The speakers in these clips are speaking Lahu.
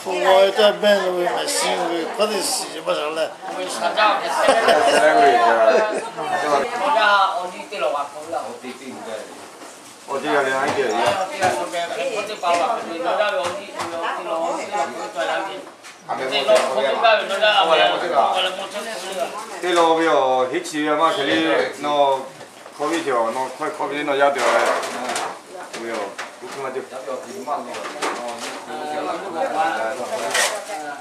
Hk'o, teˇ behˇ ve mehˍ shiˍ ve hk'aˇ teˇ shiˍ maˇ shaˍ leh. Teˇ law ve awˬ heˉ chi ve maˇ hk'e le, nawˬ hkawˇ ve chaw nawˬ hkawˇ ve le nawˬ yaˇ te ve, ve awˬ kuˇ hkuˇ maˇ cawˬ.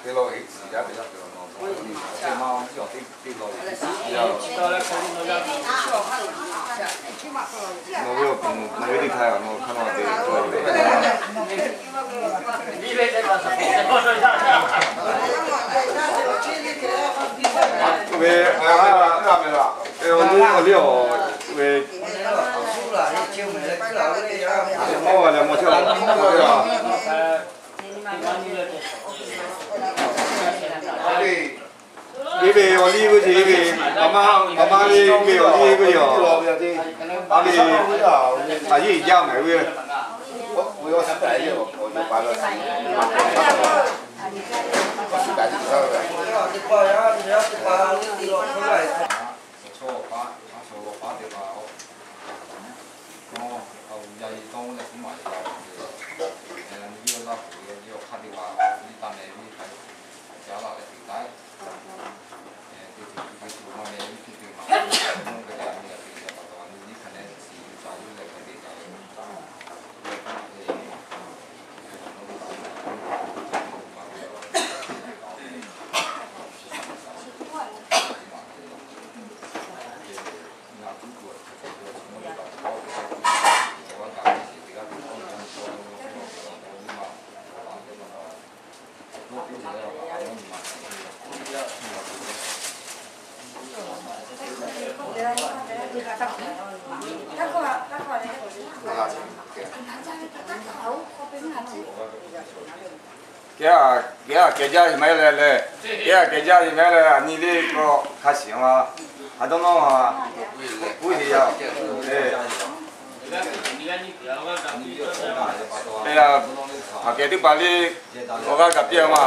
Teˇ law heˉ chi yaˇ te yaˇ te, nawˬ maˇ teˇ law Nawˬ ve awˬ pon, nawˬ ve teˇ htaˇ, nawˬ hk'aˇ nawˬ te ve. Ve, a, a, a, ve, awˬ liˇ, awˬ liˇ awˬ, ve, mawˇ g'a leh mawˇ chehˇ a. Iˉ ve awˬ liˇ ve ce, iˉ ve, maˍ maˇ, maˍ maˇ ve, iˉ ve awˬ liˇ ve ce a. A ve, a yiˉ jaˇ mehˍ ve. Kehˉ a, kehˉ a kehˬ jaˇ sheˍ maˇ heˆ leh leh, kehˉ a kehˬ jaˇ sheˍ maˇ heˆ leh, a nyi le k'o hk'a shiˍ ma, ha dawˇ nawˇ ma, uˉ heˍ yaˇ. Aˬ kehˬ teˇ hpaˍ le, awˬ g'aˇ kaꞈ piˇ a ma.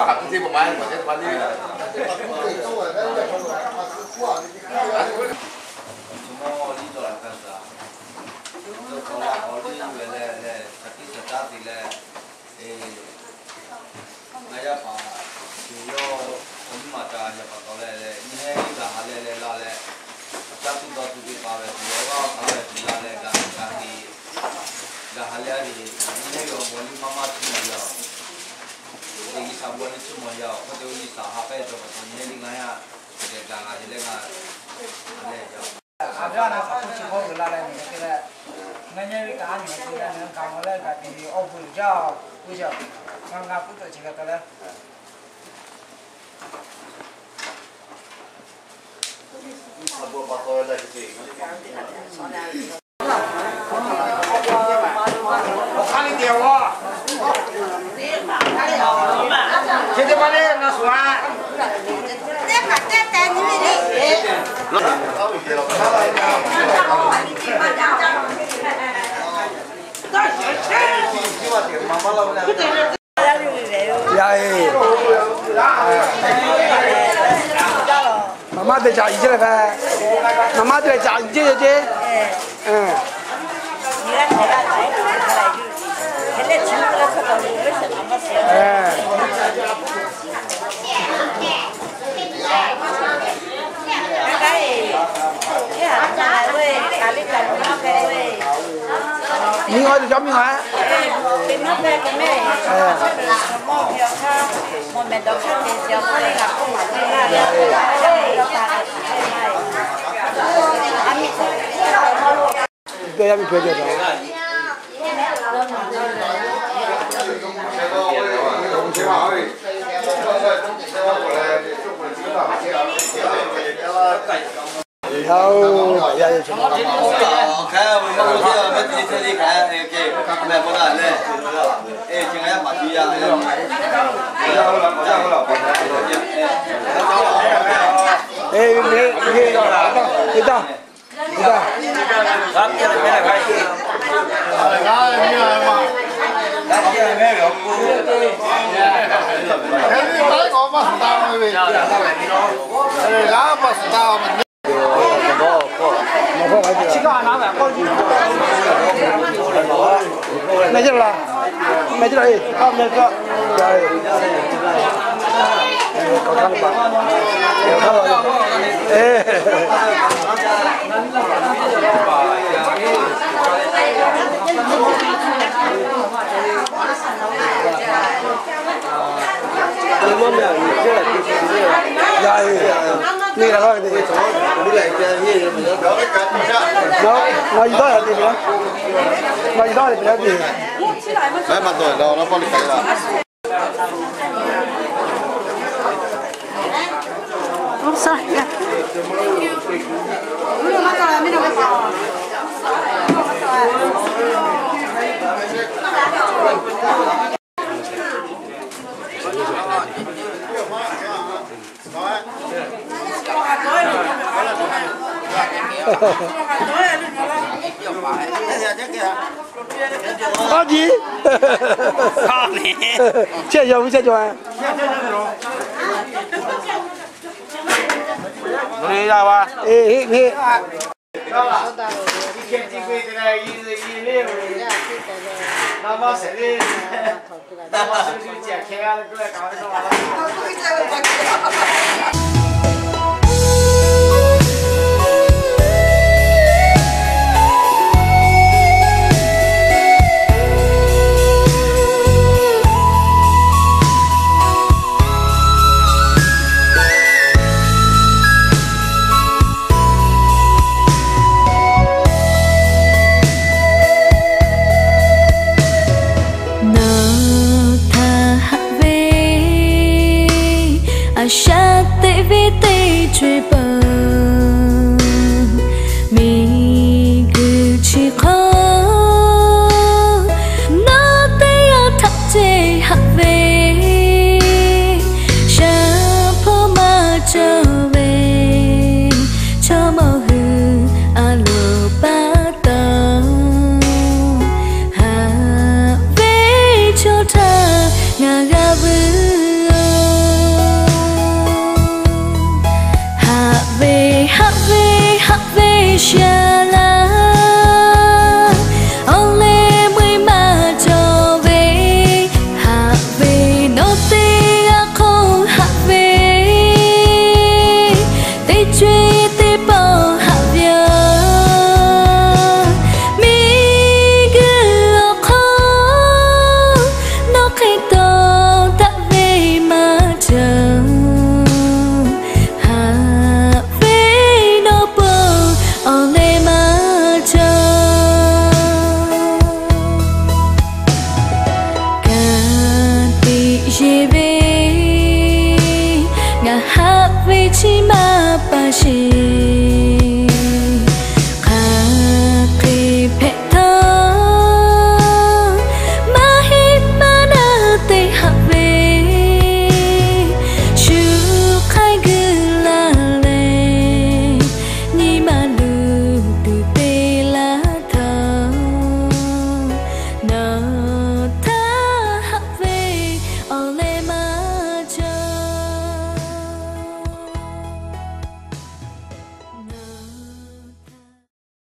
Ngaˬ yaˇ paˍ, yawˇ awˬ miˇ ma ca yaꞈ pa taw leh leh, nyi hehnˇ gaˬ ha leh leh la leh, a caˇ tuˬ dawˇ tuˬ teˇ hpaˍ ve tuˬ, awˬ g'aˇ awˬ shaˉ ve tuˬ la leh gaˬ gaˬ te, gaˬ ha leh a ve, nyi hehnˇ ve awˬ bon liˇ maˇ maˇ tuˬ yaˇ, teˇ G'uiˬ sha bon liˇ chi mawˬ yaˇ, k'oˆ te ve G'uiˬ sha ha pehˇ cawˬ pa taw nyi hehnˇ liˇ ngaˬ yaˇ, geh gaˬ g'a ve leh ngaˬ leh yaˇ. A ve a na k'o chi hk'aw g'uiˬ la leh nyi te leh, ngaˬ nyi ve kaꞈ a nyi te leh ngaˬ gaˬ mawˬ leh gaˬ te ve awˬ bon jaˇ, k'oˆ ve, ngaˬ ngaˬ k'oˆ tawˆ chi g'a taw leh Yaˇ-e, maˍ maˇ te caꞈ i ceˇ leh hpehꞈ. Maˍ maˇ te leh caꞈ i ceˇ ceˇ. Miˇ ngaw-e, teˇ cawˇ miˇ ngaw-e. Teˇ yanˇ miˇ hpehꞈ jaˇ. Aˉ ji. Chehˇ yaw ve chehˇ cawˬ a. Nawˬ htaꞈ haꞈ ve a shaꞈ teꞈ ve teˇ co-e peuˬ, miˬguiˬ chi hk'aw nawˬ teˇ g'aˇ htaꞈ ceˇ haꞈ ve, shaˍ hpawˇ maˇ cawˬ ve chaw mawˇ hui a loˍ pa taw, haꞈ ve chaw htaꞈ ngaˬ g'a vuiˬ-oˬ. Haꞈ ve, haꞈ ve, haꞈ ve shaˍ laˇ, awˬ leh mvuhˇ maˇ cawˬ ve, haꞈ ve, nawˬ teˇ g'aˇ hk'oˆ haꞈ ve, teˇ co-e teˇ pawˆ haꞈ ve yoˬ. Miˬguiˬ awˬ hk'aw nawˬ hk'e taw daꞈ ve maˇ cawˬ, haꞈ ve nawˬ pon awˬ leh maˇ cawˬ. Ka tiꞈ yeˬ ve, ngaˬ haꞈ ve chi maˇ pa sheˍ.